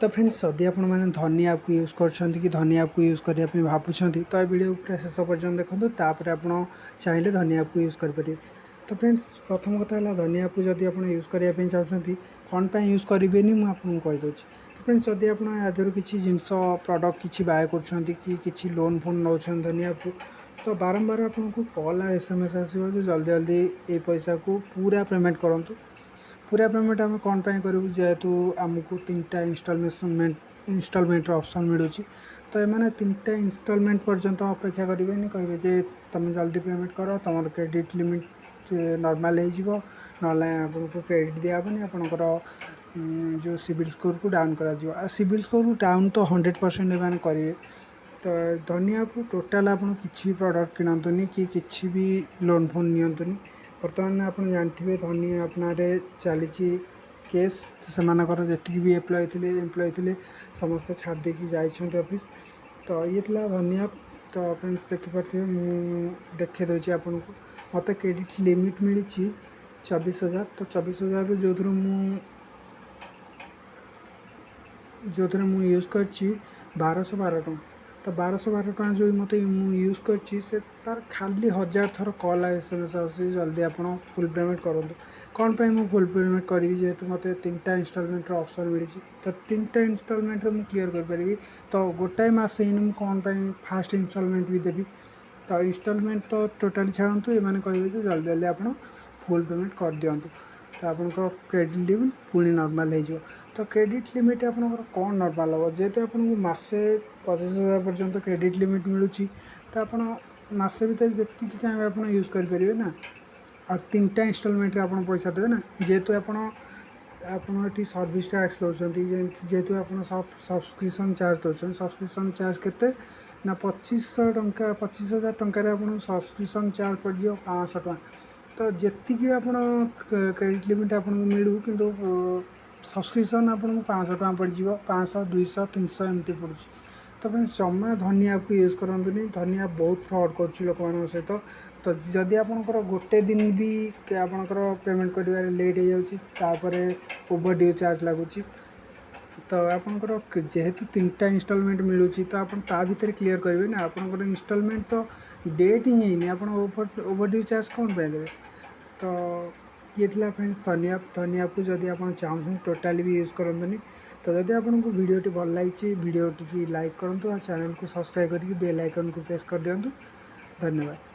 ତ ଫ୍ରେଣ୍ଡସ୍, ଯଦି ଆପଣମାନେ ଧନି ଆପ୍କୁ ୟୁଜ୍ କରୁଛନ୍ତି କି ଧନି ଆପ୍କୁ ୟୁଜ୍ କରିବା ପାଇଁ ଭାବୁଛନ୍ତି, ତ ଏ ଭିଡ଼ିଓ ପୁରା ଶେଷ ପର୍ଯ୍ୟନ୍ତ ଦେଖନ୍ତୁ। ତାପରେ ଆପଣ ଚାହିଁଲେ ଧନି ଆପ୍କୁ ୟୁଜ୍ କରିପାରିବେ। ତ ଫ୍ରେଣ୍ଡସ୍, ପ୍ରଥମ କଥା ହେଲା, ଧନି ଆପ୍କୁ ଯଦି ଆପଣ ୟୁଜ୍ କରିବା ପାଇଁ ଚାହୁଁଛନ୍ତି, କ'ଣ ପାଇଁ ୟୁଜ୍ କରିବେନି ମୁଁ ଆପଣଙ୍କୁ କହିଦେଉଛି। ତ ଫ୍ରେଣ୍ଡସ୍, ଯଦି ଆପଣ ୟା ଦେହରୁ କିଛି ଜିନିଷ, ପ୍ରଡ଼କ୍ଟ କିଛି ବାୟ କରୁଛନ୍ତି କି କିଛି ଲୋନ୍ ଫୋନ୍ ନେଉଛନ୍ତି ଧନି ଆପ୍ରୁ, ତ ବାରମ୍ବାର ଆପଣଙ୍କୁ କଲ୍ ଆଉ SMS ଆସିବ ଯେ ଜଲ୍ଦି ଜଲ୍ଦି ଏଇ ପଇସାକୁ ପୁରା ପେମେଣ୍ଟ କରନ୍ତୁ। ପୁରା ପେମେଣ୍ଟ ଆମେ କ'ଣ ପାଇଁ କରିବୁ, ଯେହେତୁ ଆମକୁ ତିନିଟା ଇନଷ୍ଟଲମେଣ୍ଟର ଅପସନ୍ ମିଳୁଛି? ତ ଏମାନେ ତିନିଟା ଇନଷ୍ଟଲମେଣ୍ଟ ପର୍ଯ୍ୟନ୍ତ ଅପେକ୍ଷା କରିବେନି, କହିବେ ଯେ ତୁମେ ଜଲ୍ଦି ପେମେଣ୍ଟ କର, ତୁମର କ୍ରେଡ଼ିଟ୍ ଲିମିଟ୍ ନର୍ମାଲ୍ ହେଇଯିବ, ନହେଲେ ଆପଣଙ୍କୁ କ୍ରେଡ଼ିଟ୍ ଦିଆହେବନି, ଆପଣଙ୍କର ଯେଉଁ ସିବିଲ୍ ସ୍କୋର୍କୁ ଡାଉନ୍ କରାଯିବ। ଆଉ ସିବିଲ୍ ସ୍କୋର୍କୁ ଡାଉନ୍ ତ 100% ଏମାନେ କରିବେ। ତ ଧନି ଆପ୍ରୁ ଟୋଟାଲ୍ ଆପଣ କିଛି ବି ପ୍ରଡ଼କ୍ଟ କିଣନ୍ତୁନି କି କିଛି ବି ଲୋନ୍ ଫୋନ୍ ନିଅନ୍ତୁନି। ବର୍ତ୍ତମାନ ଆପଣ ଜାଣିଥିବେ, ଧନି ଆପ୍ ନାଁରେ ଚାଲିଛି କେସ୍। ସେମାନଙ୍କର ଯେତିକି ବି ଏମ୍ପ୍ଲୟ ଥିଲେ, ସମସ୍ତେ ଛାଡ଼ି ଦେଇକି ଯାଇଛନ୍ତି ଅଫିସ୍। ତ ଇଏ ଥିଲା ଧନି ଆପ୍। ତ ଫ୍ରେଣ୍ଡସ୍, ଦେଖିପାରୁଥିବେ, ମୁଁ ଦେଖାଇ ଦେଉଛି ଆପଣଙ୍କୁ। ମୋତେ କ୍ରେଡ଼ିଟ୍ ଲିମିଟ୍ ମିଳିଛି 24,000। ତ 24,000ରୁ ଯେଉଁଥିରେ ମୁଁ ୟୁଜ୍ କରିଛି 1,212 ଟଙ୍କା। ତ 1,212 ଟଙ୍କା ଯେଉଁ ମୋତେ ମୁଁ ୟୁଜ୍ କରିଛି, ସେ ତା'ର ଖାଲି ହଜାର ଥର କଲ୍ ଆଉ SMS ଆସୁଛି, ଜଲ୍ଦି ଆପଣ ଫୁଲ୍ ପେମେଣ୍ଟ କରନ୍ତୁ। କ'ଣ ପାଇଁ ମୁଁ ଫୁଲ୍ ପେମେଣ୍ଟ କରିବି, ଯେହେତୁ ମୋତେ ତିନିଟା ଇନଷ୍ଟଲମେଣ୍ଟର ଅପସନ୍ ମିଳିଛି? ତ ତିନିଟା ଇନଷ୍ଟଲମେଣ୍ଟରେ ମୁଁ କ୍ଲିୟର୍ କରିପାରିବି। ତ ଗୋଟାଏ ମାସ ହେଇନି, ମୁଁ କ'ଣ ପାଇଁ ଫାଷ୍ଟ ଇନଷ୍ଟଲମେଣ୍ଟ ବି ଦେବି? ତ ଇନଷ୍ଟଲମେଣ୍ଟ ତ ଟୋଟାଲି ଛାଡ଼ନ୍ତୁ, ଏମାନେ କହିବେ ଯେ ଜଲ୍ଦି ଜଲ୍ଦି ଆପଣ ଫୁଲ୍ ପେମେଣ୍ଟ କରିଦିଅନ୍ତୁ, ତ ଆପଣଙ୍କ କ୍ରେଡ଼ିଟ୍ ଲିମିଟ୍ ପୁଣି ନର୍ମାଲ୍ ହେଇଯିବ। ତ କ୍ରେଡ଼ିଟ୍ ଲିମିଟ୍ ଆପଣଙ୍କର କ'ଣ ନର୍ମାଲ୍ ହେବ, ଯେହେତୁ ଆପଣଙ୍କୁ ମାସେ 25,000 ପର୍ଯ୍ୟନ୍ତ କ୍ରେଡ଼ିଟ୍ ଲିମିଟ୍ ମିଳୁଛି? ତ ଆପଣ ମାସେ ଭିତରେ ଯେତିକି ଚାହିଁବେ ଆପଣ ୟୁଜ୍ କରିପାରିବେ ନା, ଆଉ ତିନିଟା ଇନଷ୍ଟଲମେଣ୍ଟରେ ଆପଣ ପଇସା ଦେବେ ନା। ଯେହେତୁ ଆପଣ ଏଠି ସର୍ଭିସ୍ ଟ୍ୟାକ୍ସ ଦେଉଛନ୍ତି, ଯେହେତୁ ଆପଣ ସବସ୍କ୍ରିପସନ୍ ଚାର୍ଜ ଦେଉଛନ୍ତି। ସବସ୍କ୍ରିପସନ୍ ଚାର୍ଜ କେତେ ନା 2,500 ଟଙ୍କା। 25,000 ଟଙ୍କାରେ ଆପଣଙ୍କୁ ସବସ୍କ୍ରିପସନ୍ ଚାର୍ଜ ପଡ଼ିଯିବ 500 ଟଙ୍କା। ତ ଯେତିକି ଆପଣ କ୍ରେଡ଼ିଟ୍ ଲିମିଟ୍ ଆପଣଙ୍କୁ ମିଳୁ, କିନ୍ତୁ ସବସ୍କ୍ରିପସନ୍ ଆପଣଙ୍କୁ 500 ଟଙ୍କା ପଡ଼ିଯିବ। 500, 200, 300 ଏମିତି ପଡ଼ୁଛି। ତ ଫ୍ରେଣ୍ଡସ୍, ଜମା ଧନି ଆପ୍କୁ ୟୁଜ୍ କରନ୍ତୁନି। ଧନି ଆପ୍ ବହୁତ ଫ୍ରଡ଼୍ କରୁଛି ଲୋକମାନଙ୍କ ସହିତ। ତ ଯଦି ଆପଣଙ୍କର ଗୋଟେ ଦିନ ବି ଆପଣଙ୍କର ପେମେଣ୍ଟ କରିବାରେ ଲେଟ୍ ହେଇଯାଉଛି, ତାପରେ ଓଭର ଡ୍ୟୁ ଚାର୍ଜ ଲାଗୁଛି। ତ ଆପଣଙ୍କର ଯେହେତୁ ତିନିଟା ଇନଷ୍ଟଲମେଣ୍ଟ ମିଳୁଛି, ତ ଆପଣ ତା ଭିତରେ କ୍ଲିୟର୍ କରିବେ ନା। ଆପଣଙ୍କର ଇନଷ୍ଟଲମେଣ୍ଟ ତ ଡେଟ୍ ହିଁ ହେଇନି, ଆପଣ ଓଭର ଡ୍ୟୁ ଚାର୍ଜ କ'ଣ ପାଇଁ ଦେବେ? ତ ଇଏ ଥିଲା ଫ୍ରେଣ୍ଡସ୍ ଧନି ଆପ୍। ଧନି ଆପ୍କୁ ଯଦି ଆପଣ ଚାହୁଁଛନ୍ତି, ଟୋଟାଲି ବି ୟୁଜ୍ କରନ୍ତୁନି। ତ ଯଦି ଆପଣଙ୍କୁ ଭିଡ଼ିଓଟି ଭଲ ଲାଗିଛି, ଭିଡ଼ିଓଟିକି ଲାଇକ୍ କରନ୍ତୁ ଆଉ ଚ୍ୟାନେଲକୁ ସବସ୍କ୍ରାଇବ୍ କରିକି ବେଲ୍ ଆଇକନ୍କୁ ପ୍ରେସ୍ କରିଦିଅନ୍ତୁ। ଧନ୍ୟବାଦ।